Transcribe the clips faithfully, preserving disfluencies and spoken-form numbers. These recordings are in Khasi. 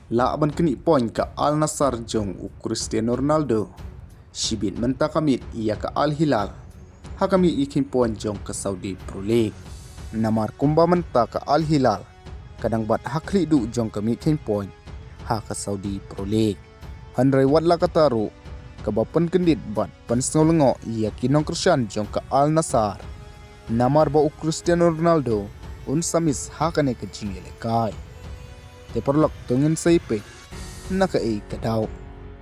Lah ban knieh point ka Al Nassr jong u Cristiano Ronaldo. Shibit mynta ka miet ïa ka Al Hilal ha ka miet ïakhun point jong ka Saudi Pro League. Namar kumba mynta ka Al Hilal ka dang bat ha khlieh duh jong ka miet ïakhun point ha ka Saudi Pro League. Hynrei wat la katta ruh kaba pynkyndit bad pynsngew lyngngoh ïa ki nongkyrshan jong ka Al Nassr. Namar ba u Cristiano Ronaldo un sa miss ha kane ka jingïalehkai. Te paralok, to ngin sa ïa peit na kaei ka daw.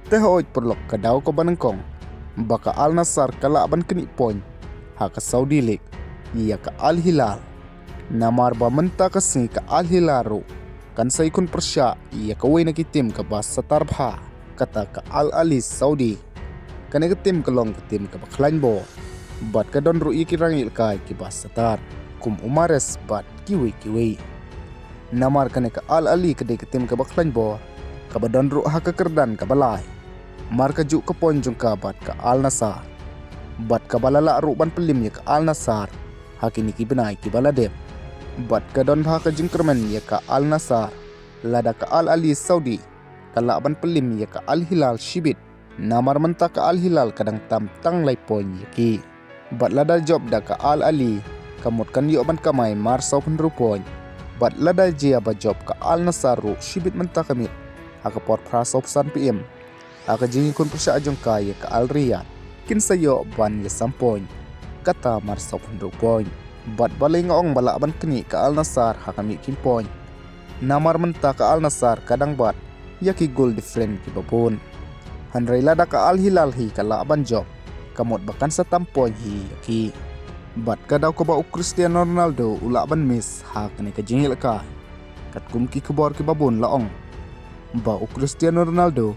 Te hooid paralok, ka daw kaba nyngkong ba ka Al Nassr ka lah ban knieh point ha ka Saudi League ïa ka Al Hilal. Namar ba mynta ka sngi ka Al Hilal ruh kan sa ïakhun pyrshah ïa kawei na ki tim kaba shatar bha, kata ka Al Ahli Saudi. Kane ka tim ka long ka tim kaba khlaiñ bor bad ka don ruh ïa ki rangïalehkai kiba shatar kum u Mahrez bad kiwei kiwei. Namar kane ka Al Ahli ka dei ka tim kaba khlaiñ bor kaba don ruh ha ka kyrdan kaba lai, mar ka juh ka point jong ka bad ka Al Nassr, bad kaba la lah ruh ban pynliem ïa ka Al Nassr ha kine ki bnai kiba la dep. Bad ka don bha ka jingkyrmen ïa ka Al Nassr lada ka Al Ahli Saudi ka lah ban pynliem ïa ka Al Hilal shibit. Namar mynta ka Al Hilal ka dang tam tang lai point ïa ki. Bad lada jop da ka Al Ahli, ka mut kan ïoh ban kamai mar sawphew hynriew point. Bad lada jia ba jop ka Al Nassr ruh shibit mynta ka miet ha ka por phra sawphew san P M ha ka jingïakhun pyrshah jong ka ïa ka Al Riyadh, kin sa ïoh ban ïasam point, kata mar sawphew hynriew point. Bad balei nga ong ba lah ban knieh ka Al Nassr ha ka miet ïakhun point? Namar mynta ka Al Nassr ka dang bat ïa ki goal different kiba bun. Hynrei lada ka Al Hilal hi ka lah ban jop, ka mut ba kan sa tam point hi ïa ki. Bad ka daw kaba u Cristiano Ronaldo u lah ban miss ha kane ka jingïalehkai, katkum ki khubor kiba bun la ong ba u Cristiano Ronaldo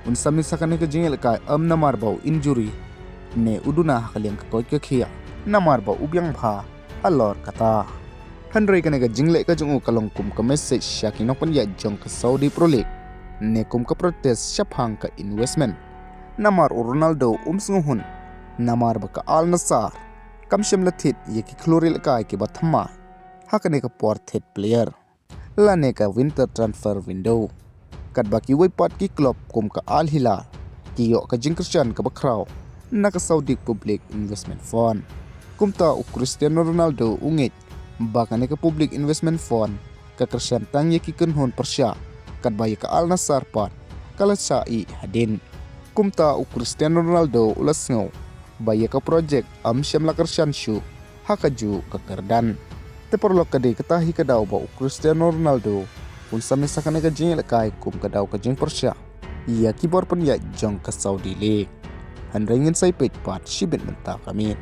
un sa miss ha kane ka jingïalehkai, em namar ba u injury, ne u duna ha ka liang ka koit ka khiah, namar ba u biang bha halor kata. Hynrei kane ka jingleh ka jong u ka long kum ka message sha ki nongpynïaid jong ka Saudi Pro League, ne kum ka protest shaphang ka investment. Namar u Ronaldo um sngewhun namar ba ka Al Nassr kam shym la thied ïa ki khlur ïalehkai kiba thymmai ha kane ka por thied player lane ka winter transfer window. Katba kiwei pat ki club kum ka Al Hilal ki ïoh ka jingkyrshan kaba khraw na ka Saudi Public Investment Fund. Kumta u Cristiano Ronaldo u ngeit ba kane ka Public Investment Fund ka kyrshan tang ïa ki kynhun pyrshah, katba ïa ka Al Nassr pat ka la shah ïeh hadien. Kumta u Cristiano Ronaldo u la sngew ba ïa ka project ym shym la kyrshan shuh ha kajuh ka kyrdan. Te paralok, ka dei kata hi ka daw ba u Cristiano Ronaldo un sa miss ha kane ka jingïalehkai kum ka daw ka jingpyrshah ïa ki bor pynïaid jong ka Saudi League. Hynrei ngin sa ïa peit pat shibit mynta ka miet.